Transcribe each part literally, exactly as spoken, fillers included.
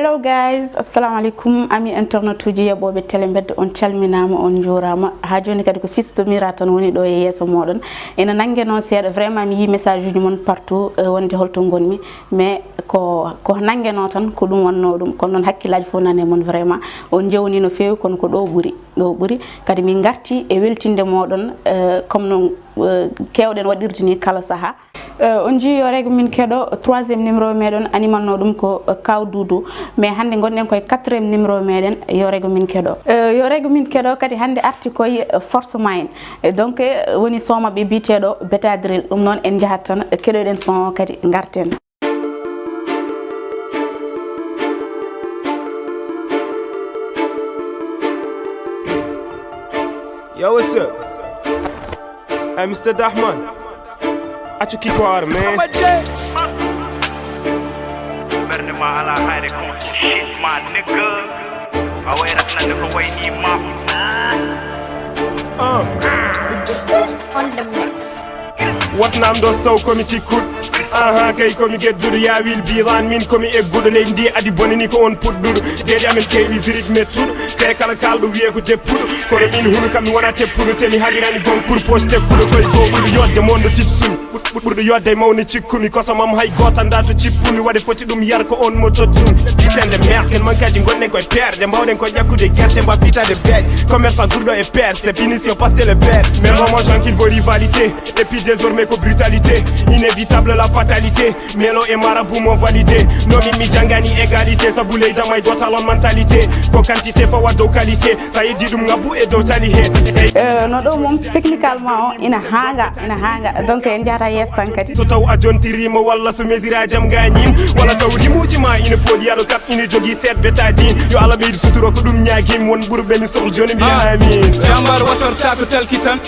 Hello guys, assalamu alaikum, ami internetuji yeɓooɓe télé mbedda, on calminaama, on njuuraama. Haa jooni kadi ko Sister Mira tan woni ɗo e yeeso mooɗon. Ina nannge noon seeɗa, vraiment mi yii message uji mon partout, eh, wonde holto ngonmi. Mais ko, ko nanngenoo tan, ko ɗum wonnoo ɗum. Kono noon hakkillaaji fof nani e mon vraiment. On njewni no feewi, kono ko ɗo ɓuri, ɗo ɓuri. Kadi min ngarti e weltinde mooɗon, eh, comme no, eh, keewɗen waɗirde ni kala sahaa. Eh, on njii yo rego min keɗo, troisième numéro meɗen animatnoo ɗum ko, eh, Kaw Doudou. Mais hannde ngonɗen koye quatrième numéro meɗen, yo rego min keɗo. Eh, yo rego min keɗo kadi hannde arti koye, eh, Force Mine. Eh, donc, eh, woni son maɓɓe biyeteeɗo Beta Drill. Ɗum noon en njahat tan, eh, keɗoɗen son o kadi ngarten. Yo, what's up? Hey, Mister Dahman. Acu ki koor, man. Ɓernde ma ala hayre kon shit, my nigga. A wayrat nande ko wayni ma. Uh. The best on the mix. Wat nam ɗo so taw komi cikkuɗo. Aha, kay komi gedduɗo, ya wil bilan, min komi egguɗo, leydi ndi adi bone ni ko on puɗɗuɗo. Deedi amen kewi zirik mettuɗo, te kala kalɗo wiye ko deppuɗo. Kono min hunu kam mi wona teppuɗo, te mi halirani gon pour poche tekkuɗo, koye ko ɓuri yodde mondo tipsumi. Ɓur-, ɓurɗo yodde e mawni cikkumi, kosam am hay gooto anndaa to cippumi, waɗe foti ɗum yar ko on mo tottumi. Itende merde, ken mankaji gonɗen koye perde, mbawɗen ko ƴakkude gerte, mba fitade beeje. Commerçant gurɗo e perde, c'est fini si on passe le père. Mais moment tranquille vos rivalités, et puis désormais ko brutalité, inévitable la fatalité. Melo e marabu mo validé, no min mi jangani égalité, sabu leydi am hay gooto alon mentalité. Ko quantité fawa dow qualité, sa yeddi ɗum ngabbu e dow tali he. Eh, no ɗo moom techniquement o ina haanga, ina haanga. Donc en njahata yeeso tan kadi. So taw a jontirima walla so mesira jam gañim, walla taw rimuji ma ina pooɗi aɗo kaɓ ina jogui seed beta din. Yo Allah ɓeydu suturo ko ɗum ñaguim, won ɓurɓe mi sohla joni mbiya amin. Jambar wasorta ko talki tan.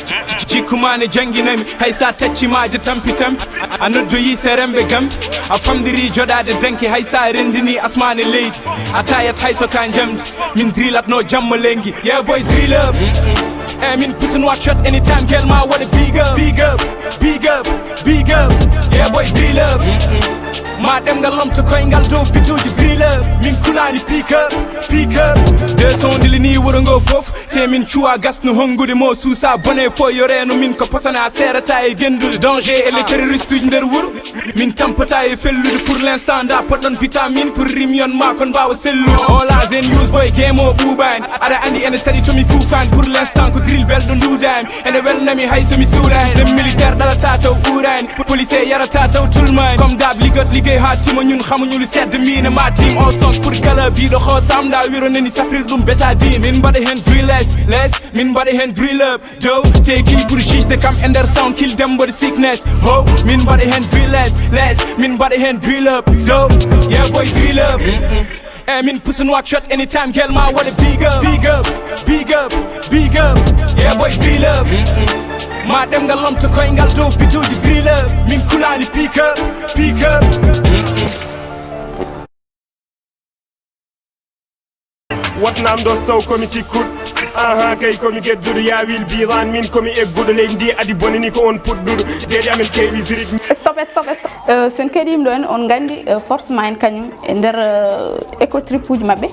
Jikku ma ne janginami, hay sa tacci maaje tampi tampi. A noddoyi seremɓe gam, a famdiri joɗade danki, hay sa rendini asmane leydi. A tayat hay so ka jamdi, min drilatno jamma lengi. Yeah boy, drill up. E min pusunwa shot anytime, girl ma waɗa big up, big up, big up, big up. Yeah boy, drill up. Ma ɗemngal lomto koyngal dow bituji, drill up. Min kulani pick up, pick up. De son dilini wuro ngo fof. Se min cuwa gasno hongude mo suusa bone fo yo reeno min ko posana serata e gendude danger e les terroristes uji nder wuro. Min tampata e fellude pour l'instant, nda poɗɗon vitamine pour rimion ma kon mbawa sellude. All eyes and use boy game o ɓuuɓani. Aɗa andi ene saɗi to mi fuufani, pour l'instant ko drill belɗo ndudani. Ene welnami hay so mi suuɗani. Sem militaire ɗalata taw ɓuurani. Police yarata taw tulmani. Comme d'hab ligot liggey ha timo, ñun xamuñu lu sedd, mine ma team ensemble pour gala biɗo xoosam nda wiro nani safrir ɗum beta din. Min mbaɗa hen drill less, less. Min mbaɗa hen drill up dow, te ki pour juge de kam e nder sound kill dem mbaɗa sickness. Ho, min mbaɗa hen drill less, less. Min mbaɗa hen drill up dow, yeah boy, drill up. E min pusunwa shot anytime, girl ma waɗa big up, big up, big up, big up. Yeah boy, drill up. Ma ɗemngal lomto koyngal dow bituji, drill up. Min kulani pick up, pick up. Wat nam ɗo so taw komi cikkuɗo. Aha, kay komi gedduɗo, ya wil bilan, min komi egguɗo, leydi ndi adi bone ni ko on puɗɗuɗo. Deedi amen kewi zirik. Stop, stop, stop. Eh, so en keɗima ɗo en, on gandi, eh, Force Mine kañum e nder, eh, éco trip uji maɓɓe,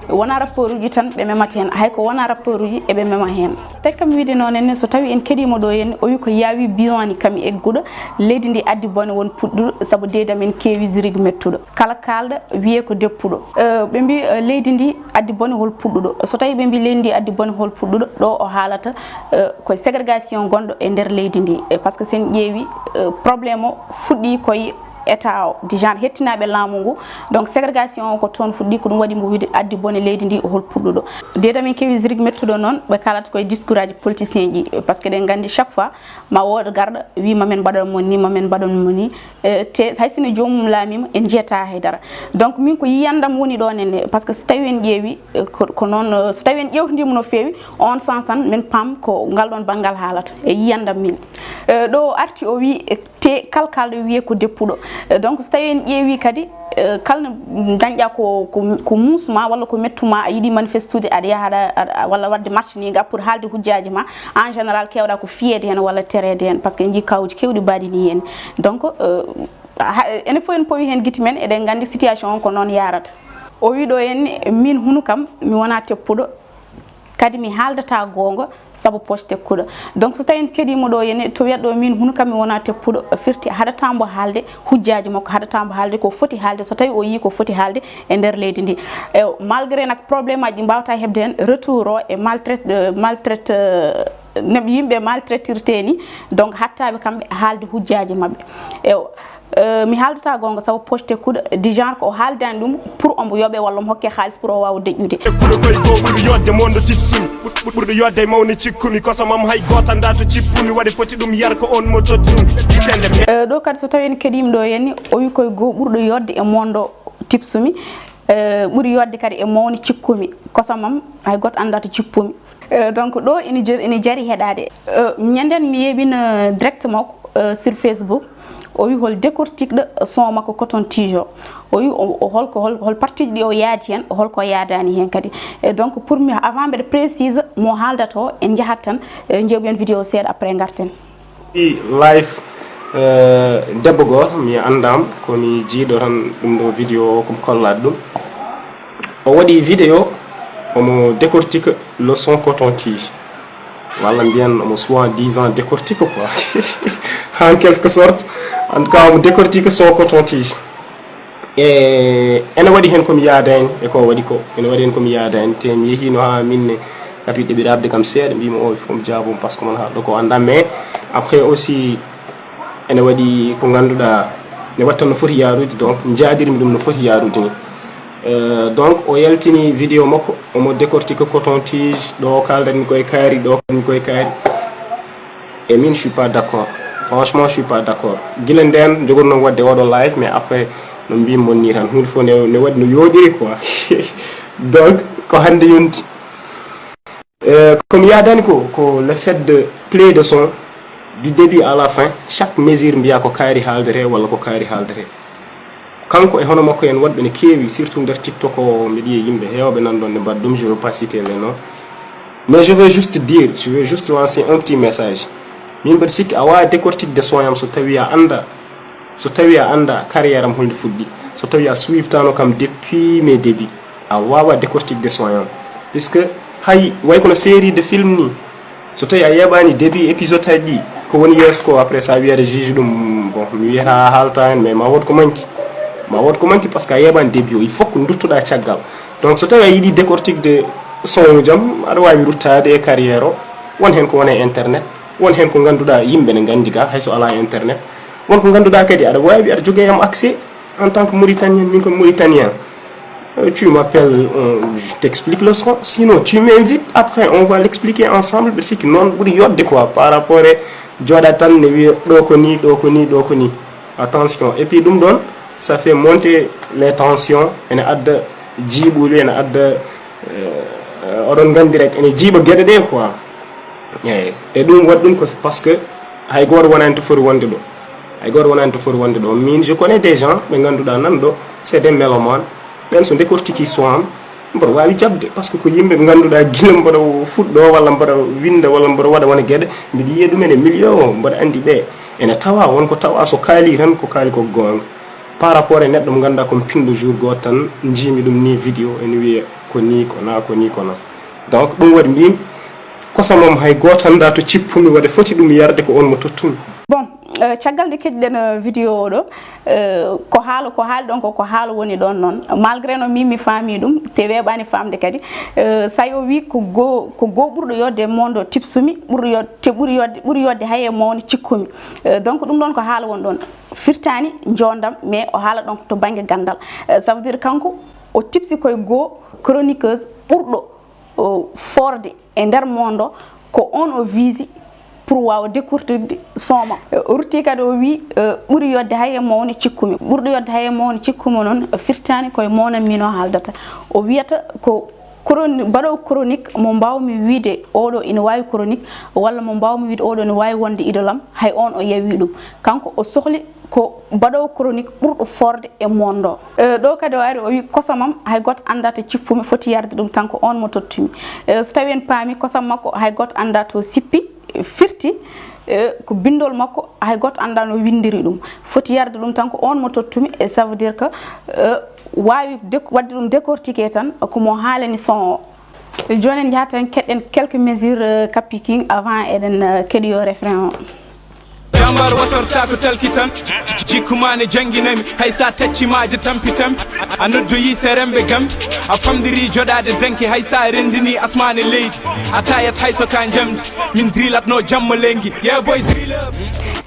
wona rappeur uji tan ɓe memata hen, hay ko wona rappeur uji eɓe mema hen. Tawi kam wiide noon ne, so tawi en keɗima ɗo en, o wi ko ya wi bilan ni kami egguɗo, leydi ndi addi bone won puɗɗuɗo, saabu deedi amen kewi zirik mettuɗo. Kala kalɗo wiye ko deppuɗo. Eh, ɓe mbi, eh, leydi ndi addi bone hol puɗɗuɗo. So tawi ɓe mbi leydi ndi addi bone hol puɗɗuɗo, ɗo o haalata, eh, ko ségrégation gonɗo e nder leydi ndi. Eh, par ce que sen ƴeewi, eh, problème o fuɗɗi koye état o, du genre hettinaɓe laamu ngu. Donc ségrégation o ko toon fuɗɗi, ko ɗum waɗi mbo wiide addi bone leydi ndi hol puɗɗuɗo. Deedi amen kewi zirik mettuɗo noon, ɓe kalata koye discours aji politicien ji, par ce que eɗen gandi chaque fois ma wood garɗo wi ma men mbaɗan mo ni, ma men mbaɗan mo ni. Eh, te hay sino joomum laamima, en jiyata haydara. Donc min ko yiyandam woni ɗo nenne, par ce que so tawi en ƴeewi, eh, ko, ko noon, eh, so tawi en ƴewtidima no feewi, on sens tan min paam ko ngal ɗon banngal haalata e yiyandam min. Eh, ɗo o arti o wi, eh, te kal kalɗo wiye ko deppuɗo. Eh, donc so tawi en ƴeewi kadi, eh, kala no dañƴa ko, ko, ko muusma walla ko mettuma, a yiɗi manifestude, aɗa yaha aɗa, aɗa, walla waɗde marche ni nga pour haalde hujjaji ma, en général kewɗa ko fiyede hen walla terede hen, par ce que en jii kawuji kewɗi mbaɗi ni hen. Donc, eh, ha, enen fof en powi hen giti men, eɗen gandi situation on ko noon yarata. O wi ɗo henni, min hunu kam mi wona teppuɗo, kadi mi haaldata goonga sabu poche tekkuɗo. Donc so tawi en keɗiima ɗo henni, to wiyat ɗo min hunu kam mi wona teppuɗo, firti haɗata mbo haalde hujjaaji makko, haɗata mbo haalde ko foti haalde, so tawi o yii ko foti haalde e nder leydi ndi. E malgré nak problème aji ɗi mbawata heɓde heen retour o e maltraite, maltraite, euh, no yimɓe maltraitirte ni, donc hattaɓe kamɓe haalde hujjaaji maɓɓe. E Euh, mi haaldata goonga sabu poche tekkuɗo du genre ko o haaldani ɗum pour omo yoɓe walla omo hokke xaalis pour o waawa deƴƴude. Kuɗo koye goo ɓuri yodde mondo tipsumi. Ɓur- ɓurɗo yodde e mawni cikkumi, kosamam hay gooto annda to cippumi, waɗi foti ɗum yar ko on mo tottumi. Itende me- Euh, ɗo kadi so tawi en keɗiima ɗo henni, o wi koye goo ɓurɗo yodde e mondo tipsumi, euh, ɓuri yodde kadi e mawni cikkumi, kosamam hay gooto annda to cippumi. Euh, donc ɗo ina jari, ina jari heɗade. Euh, ñanden mi yeɓina direct makko, euh, sur Facebook. O wi hol décortique ɗo son makko coton tige o. O wi o, o holko, hol, hol partie ɗi o yaadi heen, holko yaadani heen kadi. E donc pour mi avant mbeɗa précise mo haaldata o, en njahat tan, euh, njeeɓoyen vidéo seeɗa après ngarten. Ɗi live, euh, debbo gooto, mi anndaama, ko mi jiiɗo tan ɗum ɗo vidéo o, ko mi kollaade ɗum. O waɗi vidéo, omo décortique le son coton tige. Walla mbiyen omo soi-disant décortique quoi. En quelque sorte, en tout cas, omo décortique son coton tige. E ene waɗi heen ko mi yaadani e ko o waɗi ko. Ene waɗi heen ko mi yaadani. Te mi yehiino haa min ne, kapi ɗeɓiraɓde kam seeɗa, mbiymi o fof mi jaaboma par ce que mon haaɗo ko annda. Mais après aussi, ene waɗi ko ngannduɗaa ne watta no foti yaarude, donc njaadirmi ɗum no foti yaarude ni. Euh, donc o yaltini vidéo makko, omo décortique coton tige, ɗo kaaldanmi koye kaari, ɗo kaaldanmi koye kaari. E min, je suis pas d'accord. Franchement, je suis pas d'accord. Gila nden jogorno waɗde oɗo live, mais après no mbimi mon ni tan, hunde fof ne, ne waɗi no yooɗiri quoi. Donc ko hannde yonti. Euh, ko mi yaadani ko, ko le fait de play de son du début à la fin, chaque mesure mbiya ko kaari haaldete walla ko kaari haaldete. Kanko e hono makko en waɗɓe ne keewi, surtout nder TikTok o, mbiɗa yiya yimɓe heewɓe nan ɗon ne mbaɗa ɗum, je veux pas citer les noms. Mais je veux juste dire, je veux juste lancer un petit message. Min mbaɗa sikki a waawa décortique de son am so tawi a annda, so tawi a annda carrière am holnde fuɗɗi, so tawi a suivtano kam depuis mes débuts, a waawa décortique de son am. Puisque hay way kono série de film ni, so tawi a yeɓani début épisode hay ɗi, ko woni yeeso ko, après sa wiyata juge ɗum, bon, mi wiyata a haalta hen, mais ma wood ko manki. Ma wood ko manki parce que a yeɓani début o, il faut que duttoɗa caggal. Donc so tawi a yiɗi décortique de son uji am, aɗa wawi ruttade e carrière o, won hen ko wona e internet, won hen ko ganduɗa yimɓe ne gandi ga, hayso ala internet, won ko ganduɗa kadi aɗa wawi, aɗa jogui am accès en tant que Mauritanien, min ko Mauritanien. Euh, tu m'appelles, on- je t'explique le son. Sinon, tu m'invites, après, on va l'expliquer ensemble. Mbiɗa sikki noon ɓuri yodde quoi, par rapport e jooɗa tan ne wiya ɗo ko ni, ɗo ko ni, ɗo ko ni. Attention. Et puis ɗum ɗon, ça fait monter les tensions. Ene adda jiiɓuli, ene adda, euh, oɗon gandi rek, ene jiiɓa gueɗe ɗe quoi. Eyyi. E ɗum waɗi ɗum ko parce que hay goto wonani to foti wonde ɗo. Hay goto wonani to foti wonde ɗo. Min, je connais des gens ɓe ganduɗa nan ɗo, c'est des mélomanes. Ɓen so décortiqué son am, mboɗo wawi jaɓde, parce que ko yimɓe ɓe ganduɗa gila mboɗo fuɗɗo walla mboɗo winda walla mboɗo waɗa wona gueɗe, mbiɗa yiya ɗumen e milieu o, mboɗo andi ɓe. Ene tawa won ko tawa so kaali tan, ko kaali ko gonga. Par rapport e neɗɗo mo ganduɗa ko pinɗo, jour goto tan jiimi ɗum ni vidéo ene wiya ko ni, ko na, ko ni, ko na. Donc ɗum waɗi mbimi kosamam hay goto anda to cippumi, waɗa foti ɗum yarde ko on mo tottumi. Bon, euh, caggal nde keɗiɗen, euh, vidéo o ɗo, euh, ko haala, ko haali ɗon ko, ko haala woni ɗon noon. Malgré no min mi faami ɗum, te weeɓani faamde kadi. Euh, so tawi o wi ko goo, ko goo ɓurɗo yodde e mondo tipsumi, ɓurɗo yod-, te ɓuri yodde, ɓuri yodde hay e mawni cikkumi. Euh, donc ɗum ɗon ko haala woni ɗon. Firtani jondam, mais o haala ɗon to banggue gandal. Euh, ça veut dire kanko o tipsi koye goo chroniqueuse ɓurɗo o foorde e nder mondo, ko on o visi pour wawa décortiquede son ma. O rutti kadi o wi, eh, ɓuri yodde hay e mawni cikkumi. Ɓurɗo yodde hay e mawni cikkumi noon firtani koye mawna min o haaldata. O wiyata ko chroni-, mbaɗowo chronique mo mbawmi wiide oɗo ina wawi chronique, walla mo mbawmi wiide oɗo ina wawi wonde idole am, hay on o yawi ɗum. Kanko o sohli ko mbaɗowo chronique ɓurɗo foorde e mondo. Eh, ɗo kadi o ari o wi kosamam hay goto anda to cippumi, foti yarde ɗum tan ko on mo tottumi. Eh, so tawi en paami kosam makko hay goto anda to sippi, firti, eh, ko bindol makko hay goto anda no windiri ɗum. Foti yarde ɗum tan ko on mo tottumi, e ça veut dire que, eh, Waawi dek- waɗde ɗum décortiquer tan ko mo haalani son o. Jooni en njahaten keɗen quelques mesures, euh, Kappy King avant eɗen, euh, keɗoyo refrain o. Jambar wasorta ko talki tan. Jikku ma ne janginami, hay sa tacci maaje tampi tampi. A noddoyi seremɓe gambi, a famdiri joɗade danki, hay sa rendini asmane leydi. A tayat hay so ka jamdi, min drilatno jamma lengi. Yeah boy, drill up.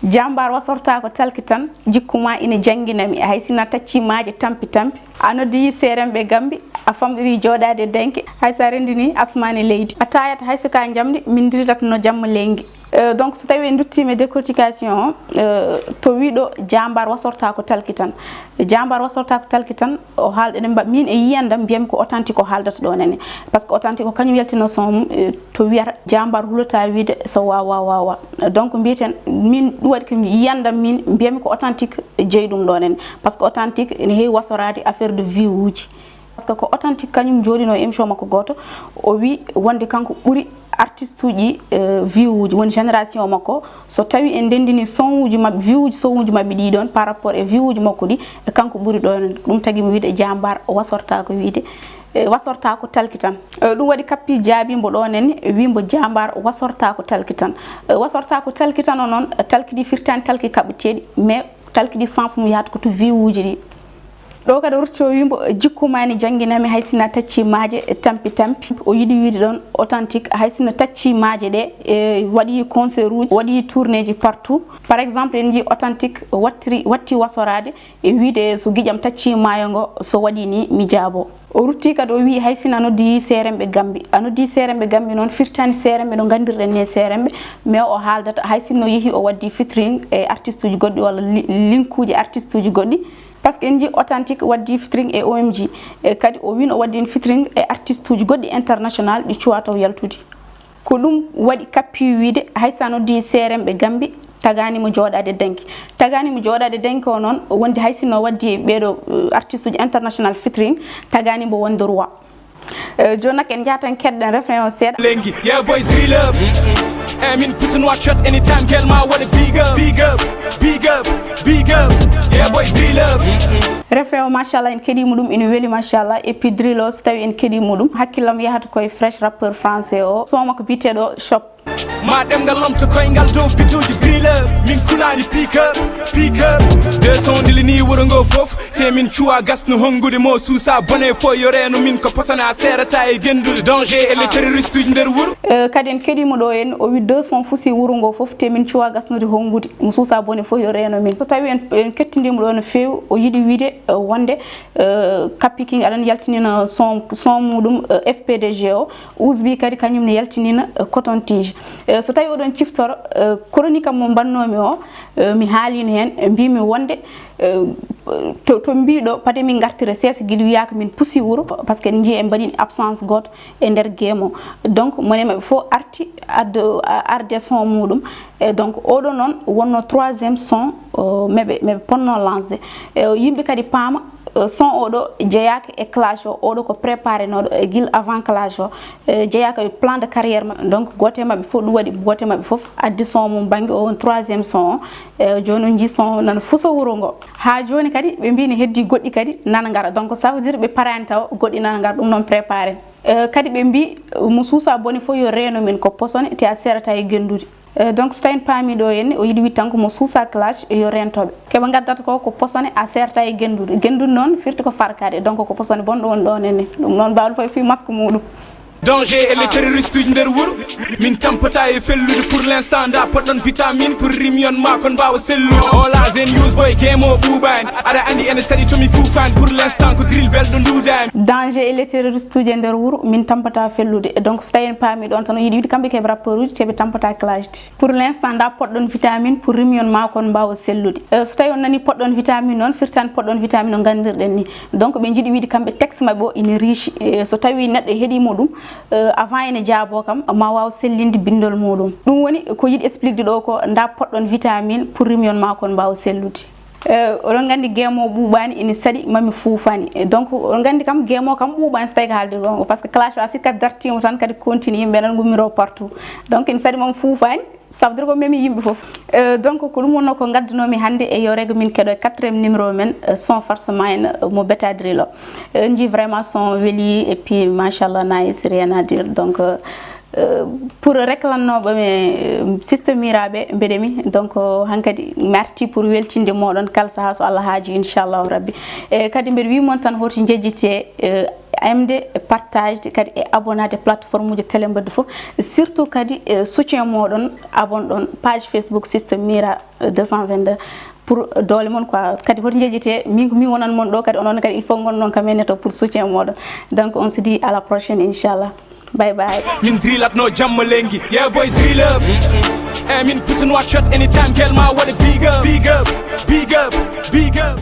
Jambar wasorta ko talki tan, jikku ma ina janginami, hay sina tacci maaje tampi tampi. A noddi seeremɓe gambi, a famɗiri joɗade danki, hay sa rendini asmane leydi. A tayat hay so ka jamdi, min drilatno jamma lengi. Euh, donc so tawi en duttima e décortiquer o, euh, to wiɗo jambar wasorta ko talki tan. Jambar wasorta ko talki tan, o haalɗen mba min e yiyandam mbiyami ko authentique o haaldata ɗo nene. Parce que authentique ko kañum yaltino son mum, euh, to wiyata jambar hulata wiide so wawa wawa. Donc mbiyeten min ɗum waɗi ko yiyandam min mbiyami ko authentique jeyi ɗum ɗo nene. Parce que authentique ene heewi wasorade affaire de vue uji. Parce que ko authentique kañum jooɗino e émission makko gooto, o wi wonde kanko ɓuri artiste uji, euh, vue uji, woni génération makko. So tawi en ndendini son uji maɓɓe, vue uji son uji maɓɓe ɗi ɗon par rapport e vue uji makko ɗi, e kanko ɓuri ɗon. Ɗum tagi mo wiide jambar wasorta ko wiide, e wasorta ko talki tan. Euh, ɗum waɗi Kappy jaabimbo ɗo nenne, wimbo jambar wasorta ko talki tan. Euh, wasorta ko talki tan o noon, talki ɗi firtani talki kaɓɓeteɗi, mais talki ɗi sens mum yahata ko to vue uji ɗi. Ɗo kadi o rutti o wimbo jikku ma ne janginami hay sina tacci maaje tampi tampi. O yiɗi wiide ɗon authentique hay sina tacci maaje ɗe, e waɗi concert uji, waɗi tournée ji partout. Par exemple en jii authentique wattiri, watti wasorade e wiide so giƴam tacci maayo ngo so waɗi ni mi jaabo. O rutti kadi o wi hay sina noddi seeremɓe gambi. A noddi seeremɓe gambi noon firtani seeremɓe no gandirɗen ni seeremɓe, mais o haaldata hay sinno yeehi o waddi featuring e artiste uji goɗɗi walla li- link uji artiste uji goɗɗi. Parce que en jii authentique waddi featuring e O M G, e kadi o wino waddi en featuring e artiste uji goɗɗi international ɗi cuwa taw yaltude. Ko ɗum waɗi Kappy wiide hay sa noddi seeremɓe gambi tagani mo jooɗade danki. Tagani mo jooɗade danki o noon wonde hay sinno waddi ɓeɗo, euh, artiste uji international featuring, tagani mo wonde roi. Euh, jooni nak en jahatan keɗɗen refrain o seeɗa. Lengi, yeah boy, drill up. Eh, min pusin wa shot anytime, girl ma waɗa big up, big up, big up, big up. Yeah boy, drill up. Refrain o machallah en keɗimo ɗum ina weli machallah, et puis drill o so tawi en keɗimo ɗum hakkillam yahata koye fresh rappeur français o, son makko biyeteɗo Shop. Ma ɗemngal lomto koyngal dow bituuji drill up. Min kulani pick up, pick up. Deux son ndilini wuro ngo fof. Se min cuwa gasno hongude mo suusa bone fo yo reeno min ko posone a seerata e gendude danger e les terroriste uji nder wuro. Eh, kadi en keɗimo ɗo en o wi deux son fusi wuro ngo fof te min cuwa gasnude hongude mo suusa bone fof yo reeno min. So tawi en, en kettindimo ɗo no feewi o yiɗi wiide, eh, wonde, eh, Kappy King aɗan yaltinina son, son muɗum, eh, F P D G o. Ousby kadi kañum ne yaltinina, eh, coton tige. Eh, so tawi oɗon ciftoro, eh, chronique am mo mbannomi o, eh, mi haalino hen, eh, mbimi wonde, eh, to, to mbiɗo pade min gartira seesa guila wiyaka min pusi wuuro, parce que en jii en mbaɗin absence goto e nder game o. Donc mone maɓɓe fof arti adde, arde son muɗum. E donc oɗo noon wonno troisième son, euh, meɓe, meɓe ponno lancede. E yimɓe kadi paama, euh, son oɗo jeyaka e clash o, oɗo ko préparé noɗo e guila avant clash o. E jeyaka e plan de carrière maɓɓe. Donc goto e maɓɓe fof ɗum waɗi goto e maɓɓe fof addi son mum banggue o, on troisième son o. E joni on jii son o nana fusa wuuro ngo. Ha joni kadi ɓe mbi ne heddi goɗɗi kadi nana gara. Donc ça veut dire ɓe parani taw goɗɗi nana gara, ɗum noon préparé. E kadi ɓe mbi mo suusa bone fof yo reeno min ko posone te a serata e gendude. Eh, donc so tawi en paami ɗo henne o yiɗi wiide tan ko mo suusa clash yo rentoɓe. Keɓe gaddata ko ko posone a serta e gendude. Gendude noon firti ko farkade, donc ko posone bonɗo woni ɗo nene. Ɗum noon mbawɗo fof e fii masque muɗum. Danger e les terroristes uji nder wuro. Min tampata e fellude pour l'instant nda poɗɗon vitamine pour rimion ma kon mbawa sellude. All eyes and use boy game o ɓuuɓani. Aɗa andi ene saɗi tomi fuufani pour l'instant ko drill belɗo nduudani. Danger e les terroristes uji e nder wuro min tampata fellude. Donc so tawi en paami ɗon tan o yiɗi wiide kamɓe keɓe rappeur uji teɓe tampata clash de. Pour l'instant nda poɗɗon vitamine pour rimion ma kon mbawa sellude. Eh, so tawi on nani poɗɗon vitamine noon firtani poɗɗon vitamine no gandirɗen ni. Donc ɓe jiiɗi wiide kamɓe texte maɓɓe o ina riche. Eh, so tawi neɗɗo heeɗimo ɗum, eh, avant ene jaabo kam ma waw sellinde bindol muɗum. Ɗum woni ko yiɗi expliquede ɗo ko nda poɗɗon vitamine pour rimion ma kon mbawa sellude. Eh, oɗon gandi game o ɓuuɓani ene saɗi mami fuufani. Eh, donc oɗon gandi kam game o kam ɓuuɓani so tawi ko haalde gonga par ce que clash o a sikkat dartimo tan kadi continue yimɓe nan gummiro partout. Donc ene saɗi mami fuufani. Ça veut dire ko memi yimɓe fof. Euh, donc ko ɗum wonno ko ngaddunomi hannde e yo rego min keɗo e quatrième numéro men, euh, son forcément en, euh, mo Beta Drill o. Euh, en jii vraiment son weli et puis machallah nice, rien à dire. Donc euh, euh, pour réclannooɓe mi, euh, système miraaɓe mbeɗemi, donc euh, hankadi merci pour weltinde moɗon kala saha so Allah haaji inchallahu rabbi. E kadi mbeɗa wi mon tan hoto jejjite, euh, aimde, partage kadi e abonnade plateforme uji télé mbaddu fof, surtout kadi e soutien moɗon abonne ɗon page Facebook système mira deux cent vingt-deux pour doole mon quoi. Kadi hoto jejjite min ko min wonan mon ɗo, kadi onon kadi il faut gonnon kam ene to pour soutien moɗon. Donc on se dit à la prochaine inchallah. Bye bye. Min drillatno jamma lengi, yeah boy, drill up. Eh, min pusa Nouakchott anytime, girl ma waɗa big up, big up, big up, big up.